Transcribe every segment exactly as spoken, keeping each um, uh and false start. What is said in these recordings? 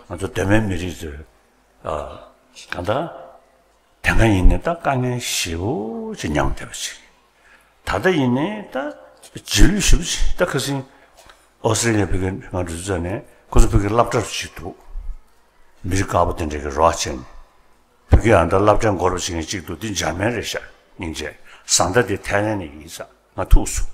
ང་ཚོ་གདོད་མའི་མི་རིགས་ཚོས་ཨ་གང་ལྟར་དེ་སྔ་ཡིན་ནའི་ད་དཀའ་ངལ་ཞེ་པོ་ཅིག་མྱངས་བསྡད་པ་ཅིག་ད་ལྟ་ཡིན་ནའི་ད་རྗེས་ལུས་ཞེ་པོ་ཅིག་ད་ཁ་སང་ཨོ་སི་ཀྲི་ལི་ཡ་ཕ་གིར་ང་འགྲོ་དུས་ཙམ་ནས་ཁོ་ཚོ་ཕ་གིར་སློབ་གྲྭ་རུ་ཅིག་འདུག་མི་རིགས་དཀར་པོ་དེ་འདྲ་གི་རོགས་བྱས་ནས། བོད་ཀྱི་ཨ་མདའ་སློབ་གྲྭའི་མགོ་རུ་བྱེད་མཁན་གཅིག་འདུག་འདི་འཇར་མན་རེད་ཤག་སྙིང་རྗེ། བཟའ་ཟླ་དེ་ཐའི་ལན་ནས་ཡིན་ཤག་ང་ཐུག་སོང་།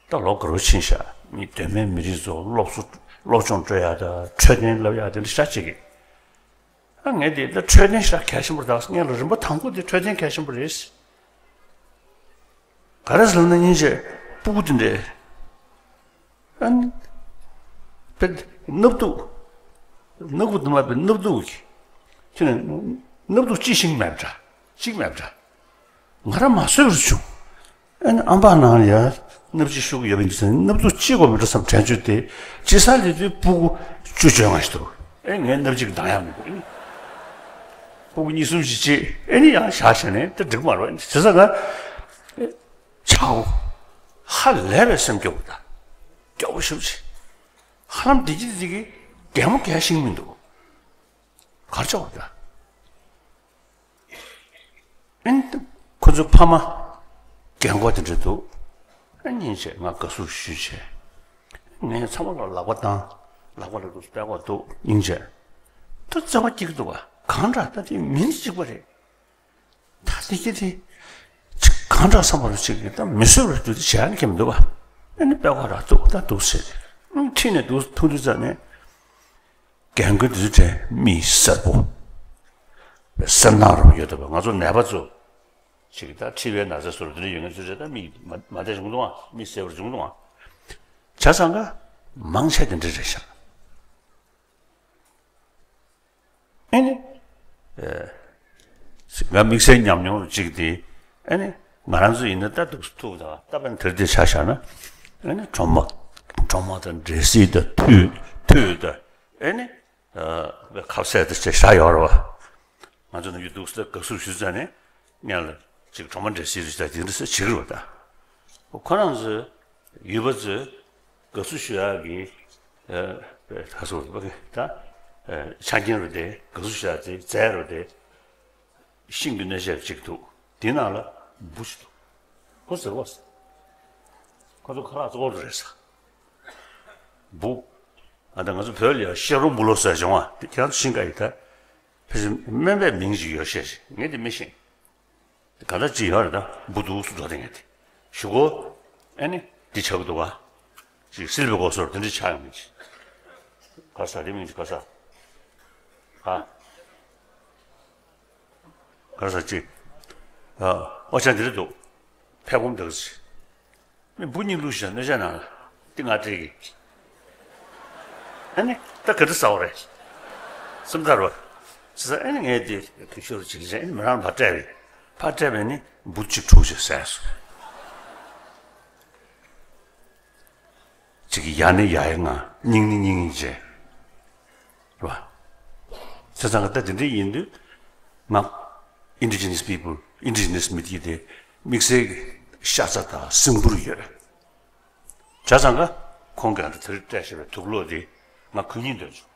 ད་ལོ་འགའ་རེ་ཕྱིན་ཤག་མི་གདོད་མའི་མི་རིགས་ཚོ་སློབ་གསོ་སློབ་སྦྱོང་སྤྲོད་ཡག་དང་འཕྲོད་བསྟེན་བསླབ་ཡག་དེ་འདྲ་ཤ་གཅིག་གི་ཨ་ངས་དེ་ད་འཕྲོད་བསྟེན་ཤ་གལ་ཆེན་པོ་རེད། ད་ངས་ལ་རིམ་པ་དང་པོ་དེ་འཕྲོད་བསྟེན་གལ་ཆེན་པོ་རེད། ག་རེ་ཟེར་ན་སྙིང་རྗེ་སྤུ་གུ་དེ་འདྲས། ཨ་ནི། པེ་སྣབས་དུག་སྣབས་ཁུག་དུ་མ་པེ་སྣབས་དུག་གི་ཁྱེད་ནས་སྣབས་དུག་ཅི་ཤིང་མེད་འདྲ། ཅིག་མེད་འདྲ། ང་རང་མ་བཟོད་པར་བྱུང་། ཨ་ནི་ཨམ་པ་ནང་ཡ་སྣབས་ཅི་ཤུགས་ཡོད་པ་འདི་ཚོ་སྣབས་དུག་ཅི་དགོས་མི་འདྲ་བསམ་དྲན་བཅུག་སྟེ་ཅི་ས་ལི་དུས་སྤུ་གུ་བཅུ་བཅོ་ལྔ་ཞིག་འདུག་ཨེ་ངས་སྣབས་ཅིག་འདང་ཡག་མི་འདུག་སྤུ་གུ་གཉིས་གསུམ་ཞིག་བྱེད་ཨེ་ནི་ཡང་བཞག་བྱས་ནས་དེ་འགྲིག་མ་རེད། བྱས་ཙང་ང་ཆག་སྒོ་ཧ་ལས་པའི་སེམས་སྐྱོ་བོ་དང་། སྐྱོ་བོ་ཞེ་པོ་ཅིག་ཧ་ལམ་བདེ་སྐྱིད་འདི་གི་གད་མོ་བགད་ཤེས་མི་འདུག་གར་ཆོག་པ་འདྲ། ཨེ་ནི་ཁོ་ཚོའི་ཕ་མ་རྒན་གོག་དེ་འདྲ་འདུག་ཨེ་སྙིང་རྗེ། ང་དགའ་བསུ་ཞུས་བྱས། ངས་ཚང་མ་ལ་ལག་པ་བཏང་། ལག་པ་ལ་འདུག་སྤྲད་གོ་འདུག་སྙིང་རྗེ། ད་བརྩེ་བ་སྐྱེ་གི་འདུག་ག་གང་འདྲ་ད་དེ་མིན་གཅིག་པ་རེད། ད་དེ་སྐྱེ་དེ། གང་འདྲ་བསམ་པ་རུ་ཅིག་གི་ད་མི་བཟོད་པར་འགྱུར་དེ་བྱས་ནས་ཁེམ་འདུག་ག་ཨེ་ནི་དཔེ་ཁོ་ར་འདུག་ད་འདུག་ཟེར། ཁྲིད་ནས་འདུག་ཐུག་དུས་ཙམ་ནས། རྒན་རྒོན་དེ་ཚོ་གྲས་མི་སེར་པོ། སེར་ནག་རུ་ཡོད་དོ། ང་ཚོ་ནད་པ་ཚོ། ཅིག་ད་མཁྲིས་པའི་ན་ཚ་སོགས་དེ་འདྲ་ཡོད་མཁན་ཚོ་རེད། ད་མི་མ་བདེ་བྱུང་འདུག་ཨ། མི་སེར་པོ་བྱུང་འདུག་ཨ། བྱས་ཙང་ཀ་མང་ཆེ་དེ་འདྲ་རེད་ཤག་ཨེ་ནི། ང་དམིགས་བསལ་ཉམས་མྱོང་རུ་གཅིག་དེ། ཨེ་ནི། ང་རང་ཚོ་ཡིན་ན་ད་འདུག་ཐུག་ད་ད་པན་དེར་དེ་ཆ་བཞག་ན། ཨེ་ནི་གྲོ་མ། གྲོ་མ་དང་འབྲས་སིལ་དང་ཐུད་ཐུད་དང་། ཨེ་ནི། ཁ་ཟས་དང་བཅས་བཞག་ཡོད་རེད་བ། ང་ཚོ་ནམ་རྒྱུན་འདུག་སེ་དགའ་བསུ་ཞུ་ཙང་ནས་སྔོན་ལ་ཅིག་གྲོ་མ་འབྲས་སིལ་རུ་ད་དེ་འདྲ་སེ་བྱེད་ཀྱི་རེད་བ་ད། ཁོ་རང་ཚོས་ཡུལ་པ་ཚོས་དགའ་བསུ་ཞུ་ཡག་གི་ད་སོ་བ་གི་ད་ཆ་རྐྱེན་རུ་དེ་དགའ་བསུ་ཞུ་ཡག་དེ་རྫས་རུ་དེ། ཤིང་གི་སྣོད་ཆས་གཅིག་འདུག་དེའི་ནང་ལ་འབུ་ཞིག་འདུག་ཁོ་ཟེར་བ། ཁོ་ཚོ་ཁ་ལག་གཙོ་བོ་རེད་ས། འབུ། ཨ་ད་ང་ཚོ་བོད་ལ་ཡང་ཤ་རོ་འབུ་ལོ་ཟེར་བྱུང་བ་དེ་ཁྱེད་རང་ཚོ་ཤིང་ཀ་ཡི་ད། ཕལ་ཆེར་སྨན་པའི་མིང་ཞིག་ཡོད་ཤས་ཤིག་ངས་དེ་མི་ཤེས། ག་ད་ཅི་ཡོད་རེད་ད་འབུ་འདུག་སུ་འགྲོ་དེ་ངས་དེ། ཞུ་གོ་ཨ་ནི་འདི་ཆགས་ཀྱི་འདུག་ག་ཅིག་སིལ་བའི་གོ་སོར་དེ་འདྲ་ཆགས་ཡོང་གི་ཅིག་ག་ས་དེ་མིང་ཅིག་ག་ས། ག་ག་ས་ཅིག་ཨོ་ཅག་འདི་རེད་འདུག་ཕེབས་གོམ་འདུག་ཅིག་མི་འབུ་གཉིས་བླུགས་ཤིག་སྣོད་ཆས་ནང་ལ་འདི་ང་སྤྲད་གི་ཨ་ནི་ད་ག་འདྲ་ཟ་བ་རེད། སེམས་ཐག་རོ། ཅི་ཟ་ཨ་ནི་ངས་འདི་གུས་ཤོར་ཅིག་ཟ་ཨ་ནི་མི་རང་ཕར་སྤྲད་པས། ཕར་སྤྲད་པས་ནི་འབུ་གཅིག་དྲུག་ཅིག་ཟས་སོང་། གཅིག་གི་ཡ་ནི་ཡ་ཡི་ང་། སྙིང་ནི་སྙིང་ཡི་རྗེ། རེད་བ། བྱས་ཙང་ད་དེ་འདྲ་ཡིན་དུས་ང་། Indigenous people, indigenous མི་དེ་དེ་དམིགས་བསལ་གྱི་ཤ་ཚ་དང་སྲིན་འབུར་ཡོད། བྱས་ཙང་ཀ་ཁོང་གིས་ཨ་ད་དེ་རིང་སྤྲད་བཞག་པའི་དུག་སློག་དེ་ང་གོན་སྙིང་འདོད་བྱུང་།